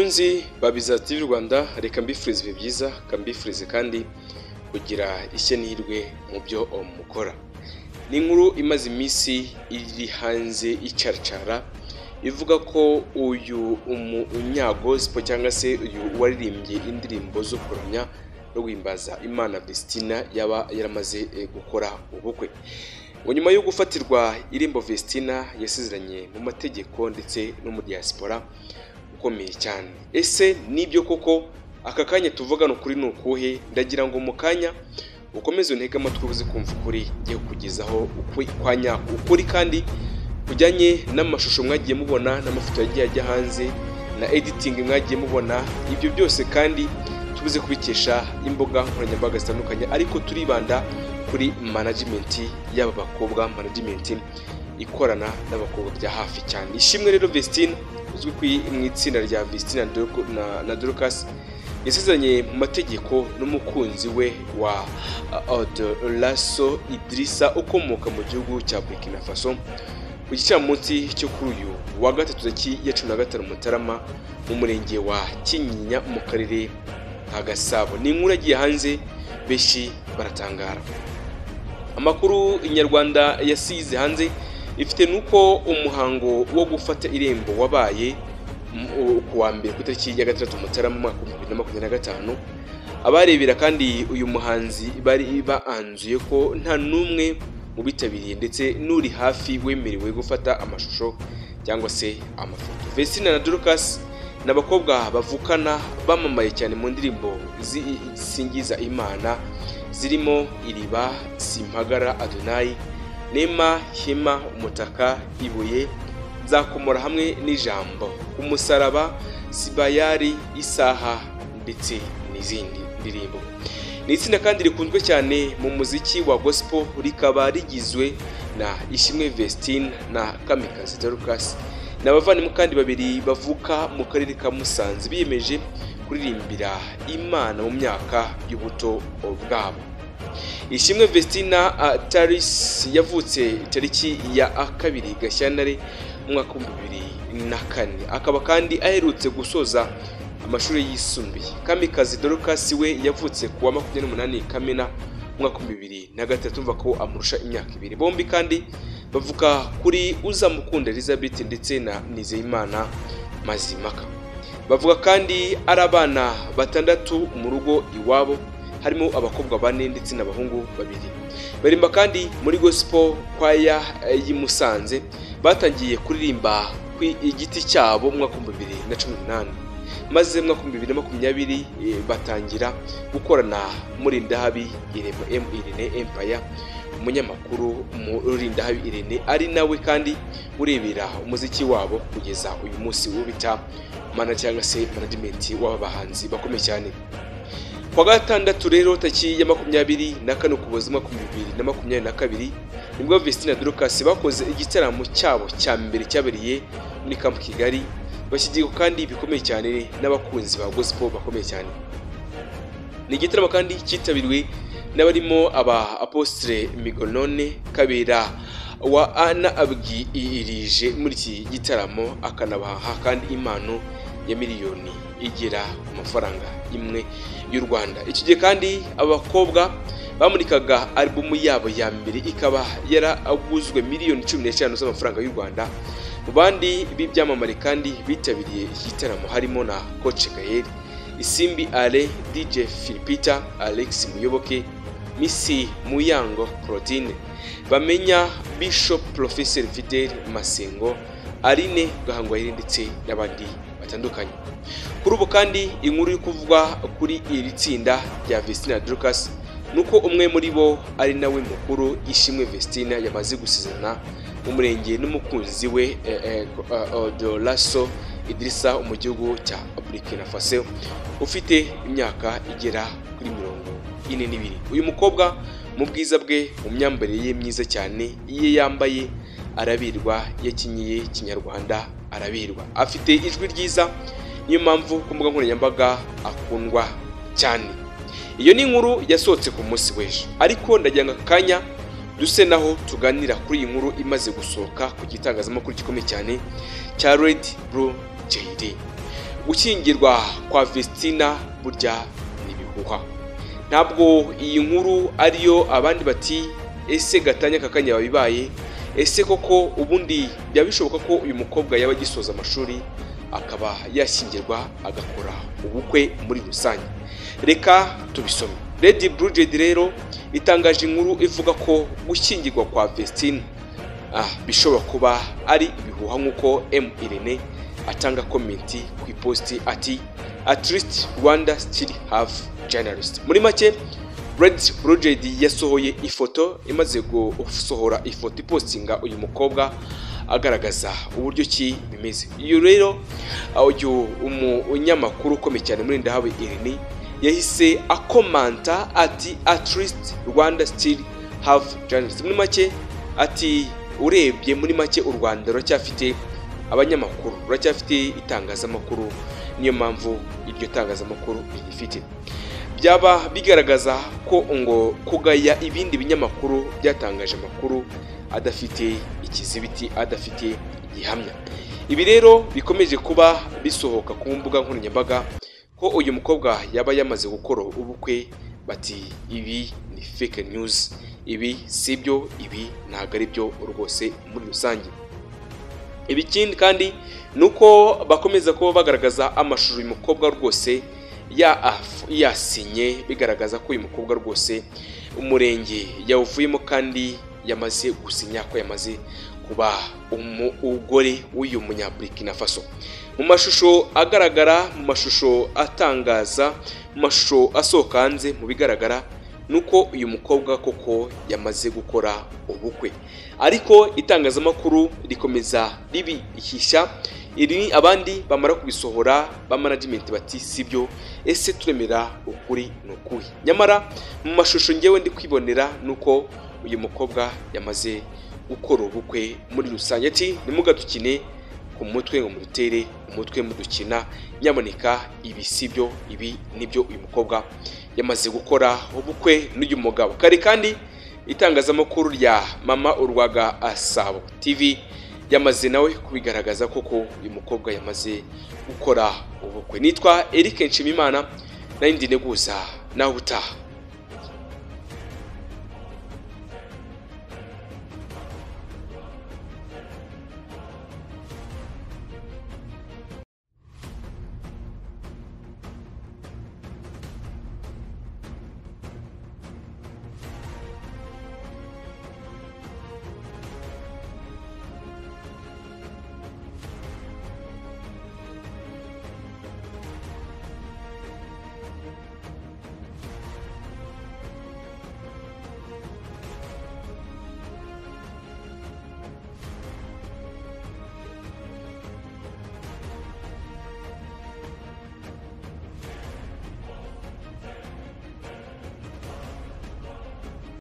Bakunzi ba Biza TV Rwanda, reka mbifurize ibihe byiza, kambifurize kandi kugira ishya n'ihirwe mu byo mukora. Ni inkuru imaze iminsi iri hanze icaracara ivuga ko uyu umunyagospel cyangwa se uyu waririmbye indirimbo zo kuramya no guhimbaza Imana Vestina yaba yaramaze gukora ubukwe. Ngo nyuma yo gufatirwa irembo, Vestina yasezeranye mu mategeko ndetse no mu diaspora ukomeye cyane. Ese nibyo koko? Aka kanya tuvugana ukuri ni ukuhe? Ndagira ngo mu kanya ukomeze untege amatwi uze kumva ukuri ngiye kukugezaho, ukuri kwa nyako, ukuri kandi kujyanye n'amashusho mwagiye mubona n'amafoto yagiye ajya hanze na editing mwagiye mubona. Ibyo byose kandi tubuze kubikesha imbuga nkoranyambaga zitandukanye, ariko turibanda kuri management y'aba bakobwa, management ikorana n'abakobwa bya hafi cyane. Ishimwe rero Vestine uzwi mu itsinda rya Vestine na Dorcas yasezeranye mu mategeko n'umukunzi we wa Odolaso Idrissa ukomoka mu gihugu cya Burkina Faso ku gicamunsi cyo kuri uyu wa gatatu tariki ya 15 Mutarama mu murenge wa Kinyinya mu karere ka Gasabo. Ni inkuru yagiye hanze benshi baratangara. Amakuru Inyarwanda yasize hanze ifite nuko umuhango wo gufata irembo wabaye ku wa mbere ku itariki ya 6 Mutarama mu mwaka wa 2025. Abarebera kandi uyu muhanzi bari baanzuye ko nta n'umwe mu bitabiriye ndetse n'uri hafi wemerewe gufata amashusho cyangwa se amafoto. Vestina na Dorcas ni abakobwa bavukana bamamaye cyane mu ndirimbo zisingiza Imana zirimo Iriba, Simpagara, Adonai, Nema, Hema, Umutaka, Ibuye, Nzakomora hamwe n'Ijambo, Umusaraba, Sibayari, Isaha ndetse n'izindi ndirimbo. Ni itsinda kandi rikunzwe cyane mu muziki wa gospel, rikaba rigizwe na Ishimwe Vestine na Kamikazi Dorcas. Ni abavandimwe kandi babiri bavuka mu karere ka Musanze biyemeje kuririmbira Imana mu myaka y'ubuto bwabo. Ishimwe Vestina Taris yavutse tariki ya 2 Gashyantare mu mwaka wa 2004, akaba kandi aherutse gusoza amashuri yisumbuye. Kamikazi Dorcas we yavutse kuwa 28 Kamena mu mwaka wa 2003, umva ko amurusha imyaka 2. Bombi kandi bavuka kuri Uzamukunda Elizabeth ndetse na Nizeyimana Mazimaka. Bavuga kandi ari abana 6 mu rugo iwabo, harimo abakobwa 4 ndetse n'abahungu 2. Barimba kandi muri gospel choir y'i Musanze. Batangiye kuririmba ku igiti cyabo mu mwaka wa 2018, maze mu mwaka wa 2020 batangira gukorana muri Ndahabi Irene M Irene Empire. Umunyamakuru Murindahabi Irene ari nawe kandi urebera umuziki wabo kugeza uyu munsi, ubita mana cyangwa se management w'aba bahanzi bakomeye cyane. Kwa gatandatu rero tariki ya 24 Ukuboza umwaka 2022 nibwo Vestina Dorcas bakoze igitaramo cyabo cya mbere cyabereye muri Camp Kigali, bashyigikiwe kandi bikomeye cyane n'abakunzi ba gospel bakomeye cyane. Ni igitaramo kandi cyitabiriwe n'abarimo aba Apostle Migonone Kabera wa ana abwirije muri iki gitaramo, akanabaha kandi impano ya miliyoni igera ku mafaranga 1 y'u Rwanda. Iki gihe kandi abakobwa bamurikaga albumu yabo ya mbere, ikaba yaraguzwe miliyoni 15 z'amafaranga y'u Rwanda. Mu bandi b'ibyamamare kandi bitabiriye iki gitaramo harimo na Coach Gael, Isimbi Ale, DJ Philipita, Alex Muyoboke, Missy Muyango Claudine, Bamenya Bishop Professor Fidel Masengo, Aline Gahangwayire ndetse n'abandi batandukanye. Kuri ubu kandi inkuru iri kuvugwa kuri iri tsinda rya Vestina Dorcas nuko umwe muri bo ari nawe mukuru Ishimwe Vestina yamaze gusezerana mu murenge n'umukunzi we Odolaso Idrissa mu gihugu cya Burkina Faso ufite imyaka igera kuri 42. Uyu mukobwa mu bwiza bwe, mu myambarire ye myiza cyane, iyo yambaye arabirwa, yakinyiye kinyarwanda arabirwa, afite ijwi ryiza, niyo mpamvu ku mbuga nkoranyambaga akundwa cyane. Iyo ni inkuru yasohotse ku munsi w'ejo, ariko ndagira ngo akanya duse naho tuganira kuri iyi nkuru imaze gusohoka ku gitangazamakuru gikomeye cyane cya Red Blue JD. Gushyingirwa kwa Vestina burya ni ibihuha. Ntabwo iyi nkuru ariyo. Abandi bati ese gatanya kakanya babibaye, ese koko ubundi byaba bishoboka ko uyu mukobwa yaba agisoza amashuri akaba yashyingirwa agakora ubukwe muri rusange? Reka tubisome. Lady Blue JD rero itangaje inkuru ivuga ko gushyingirwa kwa Vestine bishobora kuba ari ibihuha, nk'uko M Irene atanga comment ku iposti ati "At least Rwanda still have journalist." Muri make, Red Blue JD yasohoye ifoto, imaze gusohora ifoto ipostinga uyu mukobwa agaragaza uburyo ki bimeze. Iyo rero uyu umunyamakuru ukomeye cyane muri Ndahawe Irene yahise akomanta ati "At least Rwanda still have journalists." Muri make ati urebye muri make u Rwanda ruracyafite abanyamakuru, ruracyafite itangazamakuru, niyo mpamvu iryo tangazamakuru rigifite. Byaba bigaragaza ko ngo kugaya ibindi binyamakuru byatangaje amakuru adafite ikizibiti, adafite gihamya. Ibi rero bikomeje kuba bisohoka ku mbuga nkoranyambaga ko uyu mukobwa yaba yamaze gukora ubukwe, bati ibi ni fake news, ibi si byo, ibi ntabwo ari byo rwose muri rusange. Ibi ikindi kandi ni uko bakomeza kuba bagaragaza amashusho uyu mukobwa rwose yasinye, bigaragaza ko uyu mukobwa rwose umurenge yawuvuyemo kandi yamaze gusinya ko yamaze kuba umugore w'uyu Munyaburikina Faso. Mu mashusho agaragara, mu mashusho atangaza, mu mashusho asohoka hanze, mu bigaragara ni uko uyu mukobwa koko yamaze gukora ubukwe, ariko itangazamakuru rikomeza ribihisha iri. Abandi bamara kubisohora ba management bati sibyo, ese turemera ukuri ni ukuhe? Nyamara mu mashusho ngewe ndi kwibonera nuko uyu mukobwa yamaze gukora ubukwe muri rusange. Ati ntimugadukine ku mutwe ngo mudutere umutwe mudukina, nyamuneka, ibi sibyo, ibi nibyo, uyu mukobwa yamaze gukora ubukwe n'uyu mugabo kare. Kandi itangazamakuru rya Mama Urwaga Asabo TV yamaze nawe kubigaragaza koko uyu mukobwa yamaze gukora ubukwe. Nitwa Eric Nshimimana, nari ndi neguza nawe utaha.